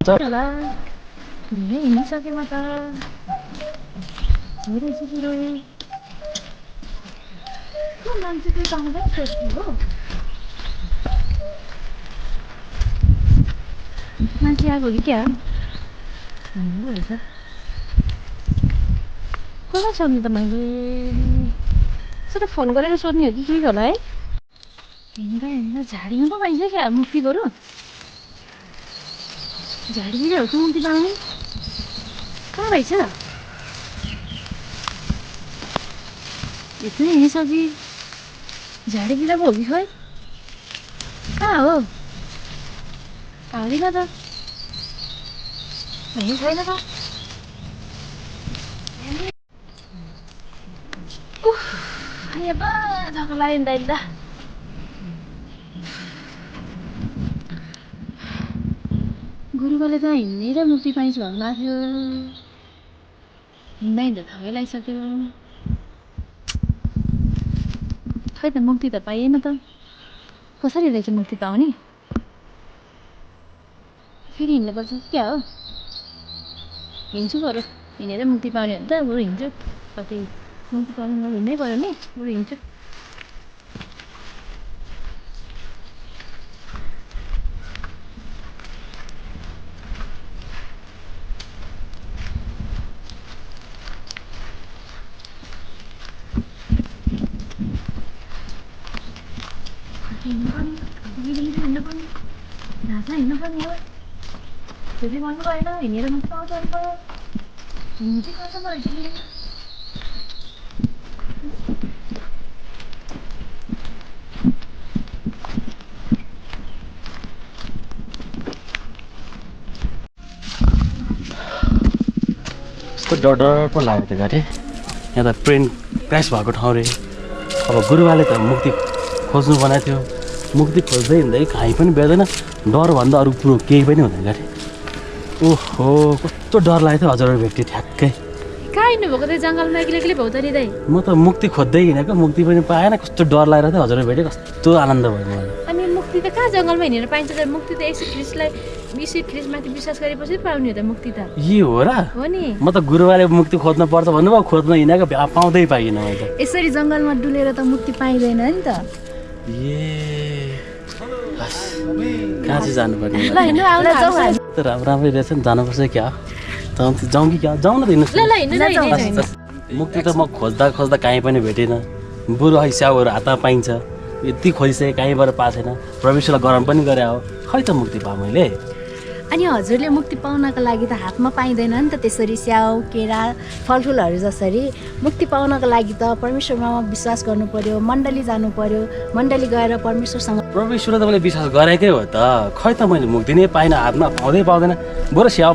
होला धेरै हिँडिसकेँ म त धेरै छिटो मान्छे त्यो पाउँदै सोच्नु हो मान्छे आएको कि क्या रहेछ कसलाई सोध्नु त मैले यसो फोन गरेर सोध्ने हो कि के होला है हिँड्दा हिँड्दा झाडीमा पो पाइन्छ क्या मुक्ति बरु झाडीतिर हो कि मुक्ति पाउने कहाँ रहेछ यत्रो हिँडिसकेँ झाडीतिर पो हो कि खोइ कहाँ हो आउँदैन त यहीँ छैन त धक्का लाग्यो नि त गुरुबाले त हिँडेर मुक्ति पाइन्छ भन्नु लाग्थ्यो हिँड्दा हिँड्दा थकै लगाइसक्यो खै त मुक्ति त पाइएन त कसरी रहेछ मुक्ति पाउने फेरि हिँड्नुपर्छ क्या हो हिँड्छु बरु हिँडेर मुक्ति पाउने हो भने त बरु हिँड्छु कति मुक्ति पाउनु हिँड्नै पऱ्यो नि बरु हिँड्छु हिँड्नुपर्ने ढाँचा हिँड्नुपर्ने हो त्यो चाहिँ भन्नु भएन हिँडेर मुक्ति पाउँछ अन्त हिँड्नु चाहिँ पर्छ रहेछ डर डर पो लाग्यो त्यो गाडी यहाँ त ट्रेन क्रास भएको ठाउँ रे अब गुरुबाले त मुक्ति खोज्नु बनाएको थियो मुक्ति खोज्दै हिँड्दै कहीँ पनि भेट्दैन डरभन्दा अरू कुरो केही पनि हुँदैन गाडी ओहो कस्तो डर लाग्यो थियो हजुरहरू भेट्यो ठ्याक्कै कहाँ हिँड्नुभएको त्यो जङ्गलमा एक्लै एक्लै भाउ त नि दाइ म त मुक्ति खोज्दै हिँडेको मुक्ति पनि पाएन कस्तो डर लागेर थियो हजुरहरू भेटेँ कस्तो आनन्द भयो मलाई अनि मुक्ति त कहाँ जङ्गलमा हिँडेर पाइन्छ त मुक्ति त ईश्वर ख्रिस्टमाथि विश्वास गरेपछि पाउने हो त मुक्ति त यो हो र हो नि म त गुरुबाले मुक्ति खोज्नु पर्छ भन्नुभयो खोज्न हिँडेको पाउँदै पाइनँ मैले त यसरी जङ्गलमा डुलेर त मुक्ति पाइँदैन नि त कहाँ चाहिँ जानुपर्ने ल हिँड्नु आउनु जाउँ हामी राम्रै रहेछ नि जानुपर्छ क्या जाउँ कि क्या जाउँ न त ल ल हिँड्नु मुक्ति त म खोज्दा खोज्दा कहीँ पनि भेटेन बुढो है स्याउहरू हातमा पाइन्छ यति खोजिसकेँ कहीँबाट पाएको छैन परमेश्वरलाई गरम पनि गरे हो खै त मुक्ति पाएँ मैले अनि हजुरले मुक्ति पाउनको लागि त हातमा पाइँदैन नि त त्यसरी स्याउ केरा फलफुलहरू जसरी मुक्ति पाउनको लागि त परमेश्वरमा विश्वास गर्नु पर्यो मण्डली जानु पर्यो मण्डली गएर परमेश्वरसँग परमेश्वर त मैले विश्वास गरेकै हो त खै त मैले मुक्ति नै पाइनँ हातमा पाउँदै पाउँदैन बरु स्याउ